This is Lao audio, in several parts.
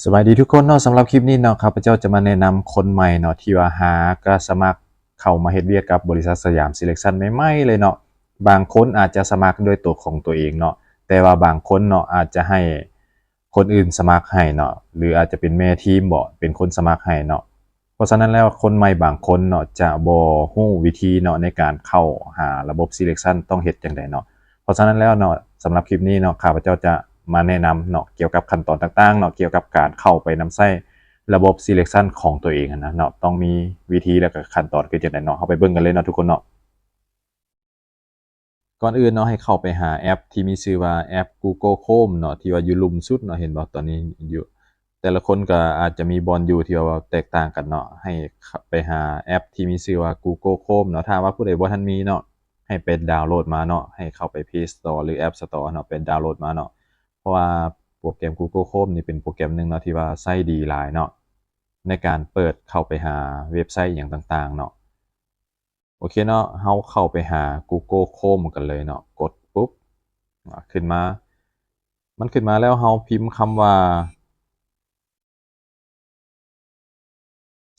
ສະບາຍດີທຸກຄົນເນາະ, ສຳລັບຄລິບນີ້ເນາະ ຂ້າພະເຈົ້າຈະມາແນະນຳຄົນໃໝ່ເນາະ ທີ່ວ່າຫາກະສະໝັກເຂົ້າມາເຮັດວຽກກັບບໍລິສັດສະຫຍາມຊີເລັກຊັນໃໝ່ໆເລີຍເນາະ. ບາງຄົນອາດຈະສະໝັກດ້ວຍໂຕຂອງຕົວເອງເນາະ, ແຕ່ວ່າບາງຄົນເນາະ ອາດຈະໃຫ້ຄົນອື່ນສະໝັກໃຫ້ເນາະ ຫຼືອາດຈະເປັນແມ່ທີມບໍ ເປັນຄົນສະໝັກໃຫ້ເນາະ. ເພາະສະນັ້ນແລ້ວ ຄົນໃໝ່ບາງຄົນເນາະ ຈະບໍ່ຮູ້ວິທີເນາະ ໃນການເຂົ້າຫາລະບົບຊີເລັກຊັນຕ້ອງເຮັດຈັ່ງໃດເນາະ. ເພາະສະນັ້ນແລ້ວເນາະ ສຳລັບຄລິບນີ້ເນາະ ຂ້າພະເຈົ້າຈະມາແນະນຳເນາະ ກ່ຽວກັບຂັ້ນຕອນຕ່າງໆເນາະ ກ່ຽວກັບການເຂົ້າໄປນຳໃຊ້ລະບົບຊີເລັກຊັນຂອງຕົວເອງຫັ້ນນະເນາະ, ຕ້ອງມີວິທີ ແລະກະຂັ້ນຕອນຄືຈັ່ງໃດເນາະ. ເຮົາໄປເບິ່ງກັນເລີຍເນາະທຸກຄົນເນາະ. ກ່ອນອື່ນເນາະ ໃຫ້ເຂົ້າໄປຫາແອັບທີ່ມີຊື່ວ່າແອັບ Google Chrome ເນາະ ທີ່ວ່າຢູ່ລຸ່ມສຸດເນາະ. ເຫັນບໍ່ ຕອນນີ້ຢູ່ ແຕ່ລະຄົນກໍອາດຈະມີບ່ອນຢູ່ທີ່ວ່າແຕກຕ່າງກັນເນາະ. ໃຫ້ໄປຫາແອັບທີ່ມີຊື່ວ່າ Google Chrome ເນາະ. ຖ້າວ່າຜູ້ໃດບໍ່ທັນມີເນາະ ໃຫ້ໄປດາວໂຫຼດມາເນາະ, ໃຫ້ເຂົ້າໄປ Play Store ຫຼື App Store ເນາະ ໄປດາວໂຫຼດມາເນາະ. ເພາະວ່າໂປຣແກຣມ Google Chrome ນີ້ເປັນໂປຣແກຣມໜຶ່ງເນາະ ທີ່ວ່າໃຊ້ດີຫຼາຍເນາະ ໃນການເປີດເຂົ້າໄປຫາເວັບໄຊອີ່ຫຍັງຕ່າງໆເນາະ. ໂອເຄເນາະ, ເຮົາເຂົ້າໄປຫາ Google Chrome ກັນເລີຍເນາະ. ກົດປຸບ ອາ ຂຶ້ນມາ, ມັນຂຶ້ນມາແລ້ວ ເຮົາພິມຄຳວ່າ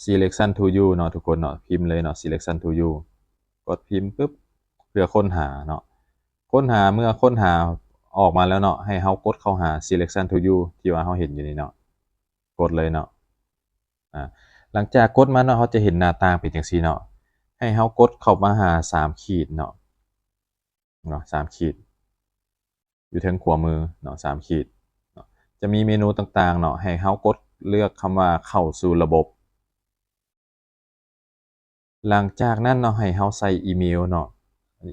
Selection to You ເນາະທຸກຄົນເນາະ, ພິມເລີຍເນາະ Selection to You. ກົດພິມປຶບ ເພື່ອຄົ້ນຫາເນາະ. ຄົ້ນຫາ, ເມື່ອຄົ້ນຫາອອກມາແລ້ວເນາະ ໃຫ້ເຮົາກົດເຂົ້າຫາ Selection to You ທີ່ວ່າເຮົາເຫັນຢູ່ນີ້ເນາະ. ກົດເລີຍເນາະ. ອາ ຫຼັງຈາກກົດມາເນາະ ເຮົາຈະເຫັນໜ້າຕ່າງເປັນຈັ່ງຊີ້ເນາະ. ໃຫ້ເຮົາກົດເຂົ້າມາຫາສາມຂີດເນາະ, ເນາະ ສາມຂີດ ຢູ່ເທິງຂວາມືເນາະ, ສາມຂີດເນາະ. ຈະມີເມນູຕ່າງໆເນາະ, ໃຫ້ເຮົາກົດເລືອກຄຳວ່າເຂົ້າສູ່ລະບົບ. ຫຼັງຈາກນັ້ນເນາະ ໃຫ້ເຮົາໃສ່ອີເມວເນາະ,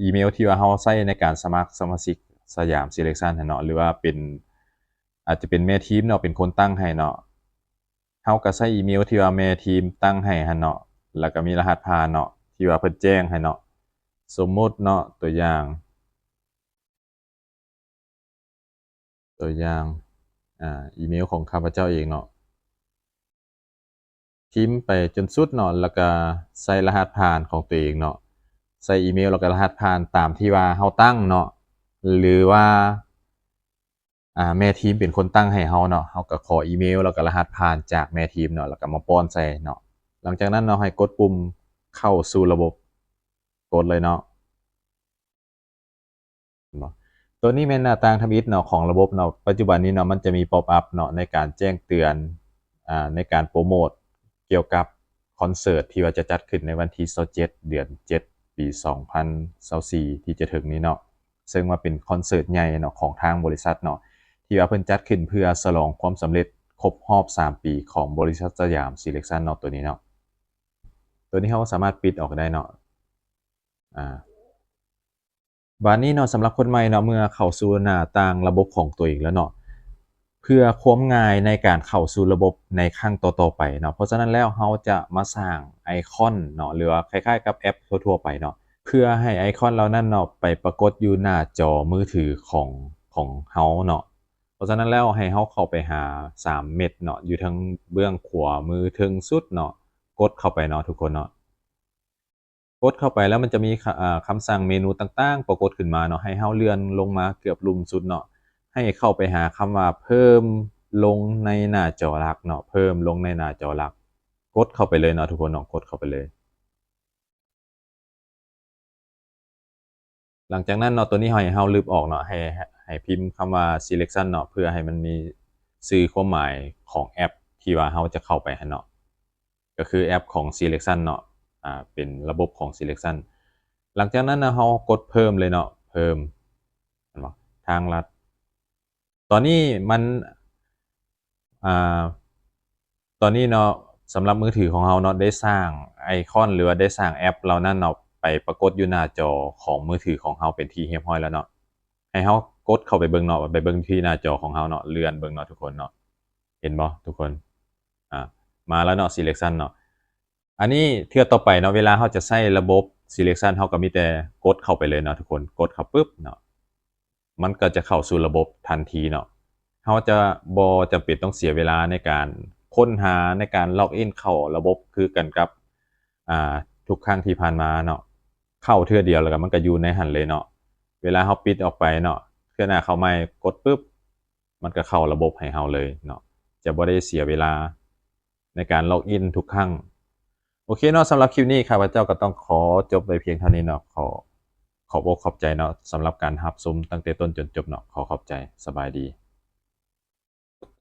ອີເມວທີ່ວ່າເຮົາໃຊ້ໃນການສະໝັກສະມາຊິກສະຫຍາມຊີເລັກຊັນຫັ້ນເນາະ ຫຼືວ່າເປັນ ອາດຈະເປັນແມ່ທີມເນາະ ເປັນຄົນຕັ້ງໃຫ້ເນາະ. ເຮົາກໍໃສ່ອີເມວທີ່ວ່າແມ່ທີມຕັ້ງໃຫ້ຫັ້ນເນາະ, ແລ້ວກໍມີລະຫັດຜ່ານເນາະ ທີ່ວ່າເພິ່ນແຈ້ງໃຫ້ເນາະ. ສົມມຸດເນາະ ຕົວຢ່າງ ຕົວຢ່າງ ອາ ອີເມວຂອງຂ້າພະເຈົ້າເອງເນາະ, ພິມໄປຈົນສຸດເນາະ ແລ້ວກະໃສ່ລະຫັດຜ່ານຂອງຕົວເອງເນາະ, ໃສ່ອີເມວ ແລ້ວກະລະຫັດຜ່ານຕາມທີ່ວ່າເຮົາຕັ້ງເນາະ ຫຼືວ່າ ອາ ແມ່ທີມເປັນຄົນຕັ້ງໃຫ້ເຮົາເນາະ. ເຮົາກະຂໍອີເມວ ແລ້ວກະລະຫັດຜ່ານຈາກແມ່ທີມເນາະ ແລ້ວກະມາປ້ອນໃສ່ເນາະ. ຫຼັງຈາກນັ້ນເນາະ ໃຫ້ກົດປຸ່ມເຂົ້າສູ່ລະບົບ, ກົດເລີຍເນາະ. ເຫັນບໍ່? ຕົວນີ້ແມ່ນໜ້າຕ່າງທຳອິດເນາະ ຂອງລະບົບເນາະ. ປັດຈຸບັນນີ້ເນາະ ມັນຈະມີ pop up ເນາະ ໃນການແຈ້ງເຕືອນ ອາ ໃນການໂປຣໂມດກ່ຽວກັບຄອນເສີດທີ່ວ່າຈະຈັດຂຶ້ນໃນວັນທີຊາວເຈັດ ເດືອນເຈັດ ປີສອງພັນຊາວສີ່ ທີ່ຈະເຖິງນີ້ເນາະ, ເຊິ່ງວ່າເປັນຄອນເສີດໃຫຍ່ເນາະ ຂອງທາງບໍລິສັດເນາະ ທີ່ວ່າເພິ່ນຈັດຂຶ້ນເພື່ອສະຫຼອງຄວາມສຳເລັດຄົບຮອບສາມປີຂອງບໍລິສັດສະຫຍາມຊີເລັກຊັນເນາະ ຕົວນີ້ເນາະ. ຕົວນີ້ເຮົາສາມາດປິດອອກໄດ້ເນາະ. ອາ ບາດນີ້ເນາະ ສຳລັບຄົນໃໝ່ເນາະ ເມື່ອເຂົ້າສູ່ໜ້າຕ່າງລະບົບຂອງຕົວເອງແລ້ວເນາະ ເພື່ອຄວາມງ່າຍໃນການເຂົ້າສູ່ລະບົບໃນຄັ້ງຕໍ່ໆໄປເນາະ, ເພາະສະນັ້ນແລ້ວເຮົາຈະມາສ້າງໄອຄອນເນາະ ຫຼືວ່າຄ້າຍໆກັບແອັບທົ່ວໆໄປເນາະ ເພື່ອໃຫ້ໄອຄອນເຫຼົ່ານັ້ນເນາະ ໄປປາກົດຢູ່ໜ້າຈໍມືຖືຂອງ ຂອງເຮົາເນາະ. ເພາະສະນັ້ນແລ້ວໃຫ້ເຮົາເຂົ້າໄປຫາສາມເມັດເນາະ ຢູ່ທາງເບື້ອງຂວາມືເທິງສຸດເນາະ, ກົດເຂົ້າໄປເນາະທຸກຄົນເນາະ. ກົດເຂົ້າໄປແລ້ວມັນຈະມີ ຄະ ເອີ ຄຳສັ່ງເມນູຕ່າງໆປາກົດຂຶ້ນມາເນາະ, ໃຫ້ເຮົາເລື່ອນລົງມາເກືອບລຸ່ມສຸດເນາະ, ໃຫ້ເຂົ້າໄປຫາຄຳວ່າເພີ່ມລົງໃນໜ້າຈໍຫຼັກເນາະ, ເພີ່ມລົງໃນໜ້າຈໍຫຼັກ, ກົດເຂົ້າໄປເລີຍເນາະທຸກຄົນເນາະ, ກົດເຂົ້າໄປເລີຍ. ຫຼັງຈາກນັ້ນເນາະ ຕົວນີ້ໃຫ້ເຮົາລຶບອອກເນາະ, ໃຫ້ ໃຫ້ພິມຄຳວ່າ selection ເນາະ ເພື່ອໃຫ້ມັນມີຊື່ຄວາມໝາຍຂອງແອັບທີ່ວ່າເຮົາຈະເຂົ້າໄປຫັ້ນເນາະ. ກໍຄືແອັບຂອງ Selection ເນາະ, ອາ ເປັນລະບົບຂອງ Selection. ຫຼັງຈາກນັ້ນນະ ເຮົາກົດເພີ່ມເລີຍເນາະ, ເພີ່ມ ເຫັນບໍ່? ທາງລັດ. ຕອນນີ້ມັນ ອາ ຕອນນີ້ເນາະ ສຳລັບມືຖືຂອງເຮົາເນາະ ໄດ້ສ້າງໄອຄອນ ຫຼືວ່າໄດ້ສ້າງແອັບເຫຼົ່ານັ້ນເນາະ ໄປປາກົດຢູ່ໜ້າຈໍຂອງມືຖືຂອງເຮົາເປັນທີ່ຮຽບຮ້ອຍແລ້ວເນາະ. ໃຫ້ເຮົາກົດເຂົ້າໄປເບິ່ງເນາະ, ໄປເບິ່ງທີ່ໜ້າຈໍຂອງເຮົາເນາະ, ເລື່ອນເບິ່ງເນາະທຸກຄົນເນາະ. ເຫັນບໍ່ທຸກຄົນ? ອາ ມາແລ້ວເນາະ Selection ເນາະ. ອັນນີ້ເທື່ອຕໍ່ໄປເນາະ ເວລາເຮົາຈະໃຊ້ລະບົບ Selection ເຮົາກໍມີແຕ່ກົດເຂົ້າໄປເລີຍເນາະທຸກຄົນ, ກົດເຂົ້າປຶບເນາະ ມັນກໍຈະເຂົ້າສູ່ລະບົບທັນທີເນາະ. ເຮົາຈະບໍ່ຈຳເປັນຕ້ອງເສຍເວລາໃນການຄົ້ນຫາ, ໃນການ log in ເຂົ້າລະບົບຄືກັນກັບ ອາ ທຸກຄັ້ງທີ່ຜ່ານມາເນາະ. ເຂົ້າເທື່ອດຽວແລ້ວກໍມັນກໍຢູ່ໃນຫັ້ນເລີຍເນາະ. ເວລາເຮົາປິດອອກໄປເນາະ, ເທື່ອໜ້າເຂົ້າໃໝ່ ກົດປຶບ ມັນກໍເຂົ້າລະບົບໃຫ້ເຮົາເລີຍເນາະ. ຈ ຈະບໍ່ໄດ້ເສຍເວລາໃນການລັອກອິນທຸກຄັ້ງ. ໂອເຄເນາະ, ສຳລັບຄລິບນີ້ ຂ້າພະເຈົ້າກໍຕ້ອງຂໍຈົບໄວ້ພຽງເທົ່ານີ້ເນາະ. ຂໍຂອບອົກຂອບໃຈເນາະ ສຳລັບການຮັບຊົມຕັ້ງແຕ່ຕົ້ນຈົນຈົບເນາະ. ຂໍຂອບໃຈ. ສະບາຍດີ.